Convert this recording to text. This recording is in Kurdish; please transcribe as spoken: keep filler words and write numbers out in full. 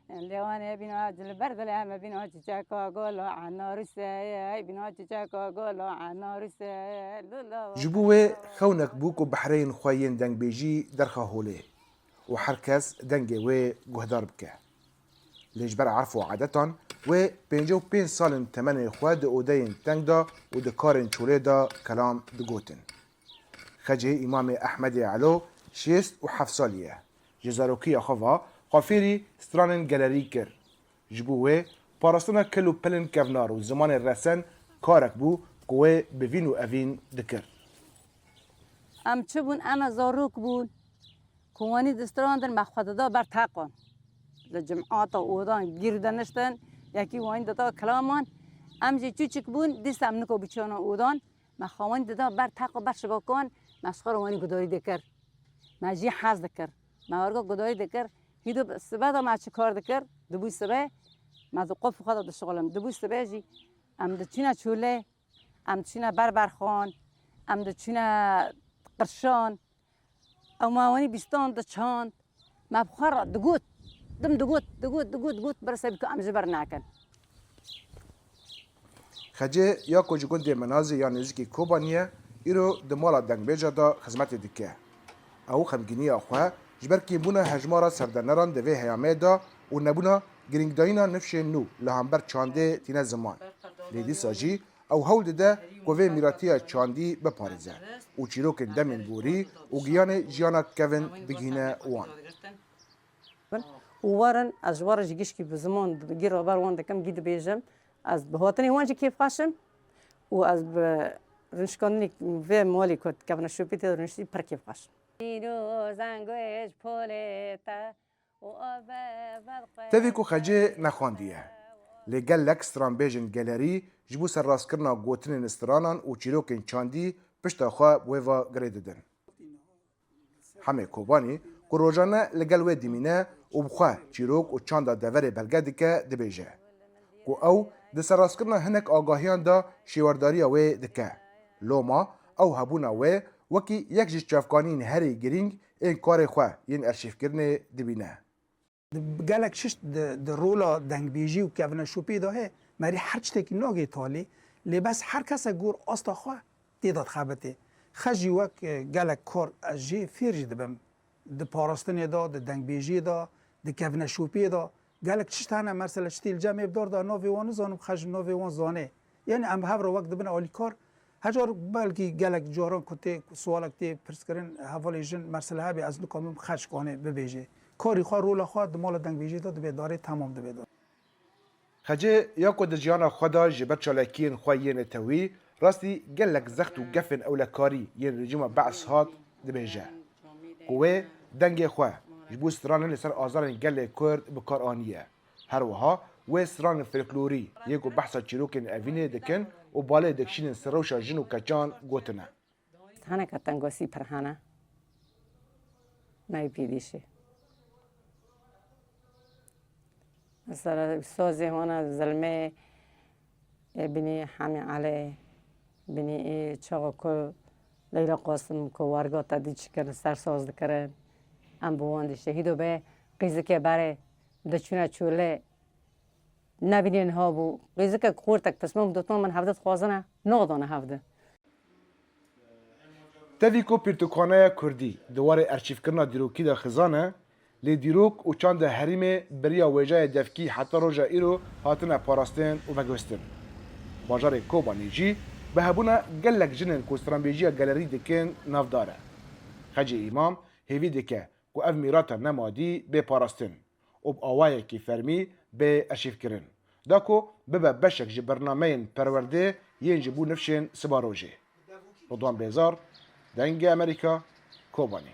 Lêwanê bîna cilber dilê me bîna çiçeka golo enarîsê, bîna çiçeka golo enarîsê, lula. Ji bo wê xewnek bû ku behreyên xwe yên dengbêjî derxe holê û her kes dengê wê guhdar bike. Lê ji ber erf û adetan wê pêncî û pênc salên temenê xwe di odeyên teng de û di karên çolê de kelam digotin. Xecê Îmamê Ehmedê Elo şêst û heft salî ye. Ji zarokiya xwe ve xwe fêrî stranên gelerî kir. Ji bo wê, parastina kil û pilên kevnar û zimanê resen karek bû ku wê bivîn û evîn dikir. Em çi bûn? Em e zarok bûn. Ku wanî distrandin, me xwe dida ber teqan. Li cimata odan gîr diniştin, yekî wanî dida kilaman. Em jî çûçik bûn, dîsa em niko biçûna odan. Me xwe wanî dida ber teq û ber şibakan, me ji xwe re wanî gudarî dikir. Me jî hez dikir. Me warga gudarî dikir. Hîdo sibe de me çi kar dikir? Dibû sibe, me di qofê xwe de dişixulim. Dibû sibe jî em diçûne çolê, em diçûne ber berxan, em diçûne qirşan. Ew me wanî bîstan diçand, me bi xwe re digot, dim digot, digot, digot, digot, berse bî ku em ji ber nakin. Xecê ya ku ji gundê Minazê ya nêzîkî Kobanî ye, îro di mala dengbêja de xizmetê dike. Ew xemgîniya xwe ji ber kêmbûna hejmara serdeneran di vê heyamê de û nebûna girîngdayîna nifşên nû li hember çandê tîne ziman. Lê dîsa jî ew hewl dide ku vê mîratiya çandî biparêze û çîrokên demên borî û giyanê jiyana kevin bigihîne wan. Û werin, ez ji we re jî gişkî bi ziman gî raber wan dikim, gî dibêjim. Ez bi hatinê wan jî kêfxweş im û ez bi rûniştandinê vê malê ku kevneşopî tê de rûniştî pir kêfxweş im. Pîroz anguş polê te û ave vedqe. Tevî ku Xecê nexwandiye, lê gelek stranbêjên gelerî ji bo serrastkirina gotinên stranan û çîrokên çandî pişta xwe bi wê ve girê didin. Hemê Kobanî ku rojane li gel wê dimîne û bi xwe çîrok û çanda deverê belge dike, dibêje ku ew di serrastkirina hinek agahiyan de şêwerdariya wê dike. Loma ew hebûna wê wekî yek ji çavkaniyên herî girîng ên karê xwe yên erşîvkirinê dibîne. Gelek çişt di, di rola dengbêjî û kevneşopiyê de heye. Merî her tiştekî nagê talî, lê bes her kesek gor asta xwe tê de dixebitê. Xecî wek, e, gelek kar ez jê fêr jî dibim. Di parastinê de, di dengbêjiyê de, di kevneşopiyê de gelek çişt hene, mesela çi tê li cem ê bi dar de navê wan nizanim, Xecî navê wan zanê. Yanî em bi hev re wek dibin alîkar. Hecar belkî gelek caran ku tê, ku sualek tê pirskirin, hevalê jin mesela hebê ez nikarim Xec kanê bibêjê. Karî xwe, rola xwe di mala dengbêjiyê de dibê darê, temam dibê darê. Xecê ya ku di jiyana xwe de ji ber çalakiyên xwe yên netewî rastî gelek zext û gefên ewlekarî yên rejîma Be's hat dibêje ku wê dengê xwe ji bo stranên li ser azarên gelê Kurd bi kar aniye. Her wiha wê stranên folklorî yê ku behsa çîrokên evînê dikin û balê dikişînin ser rewşa jin û keçan gotine. Hineke tengosî pir hene. Nayê pêdîşê. Mesela sazê wana zilmê, e, binî Hemî Elê, binî ê çaxa ku Leyla Qasim ku warga te dî çi kirin, ser saz dikirin. Em bi wan diştê. Hîdo be qîzikê berê diçûne çolê. Nebînê niha bû. Qîzikek xortek pismam dotman min hevde dixwazine, naxdane hevde. Tevî ku pirtûkxaneya Kurdî di warê erşîvkirina dîrokî de xizan e, lê dîrok û çanda herêmê beriya wêjeyê devkî heta roja îro hatine parastin û veguhestin. Bajarê Kobanî jî bi hebûna gelek jinên ku stranbêjiya gelerî dikin navdar e. Xecê Îmam hêvî dike ku ev mîrata nemadî bê parastin û bi awayekî fermî bê erşîvkirin, da ku bibe beşek ji bernameyên perwerdê yên ji bo nifşên sibarojê. Ridwan Bêzar, Dengê Amerîka, Kobanî.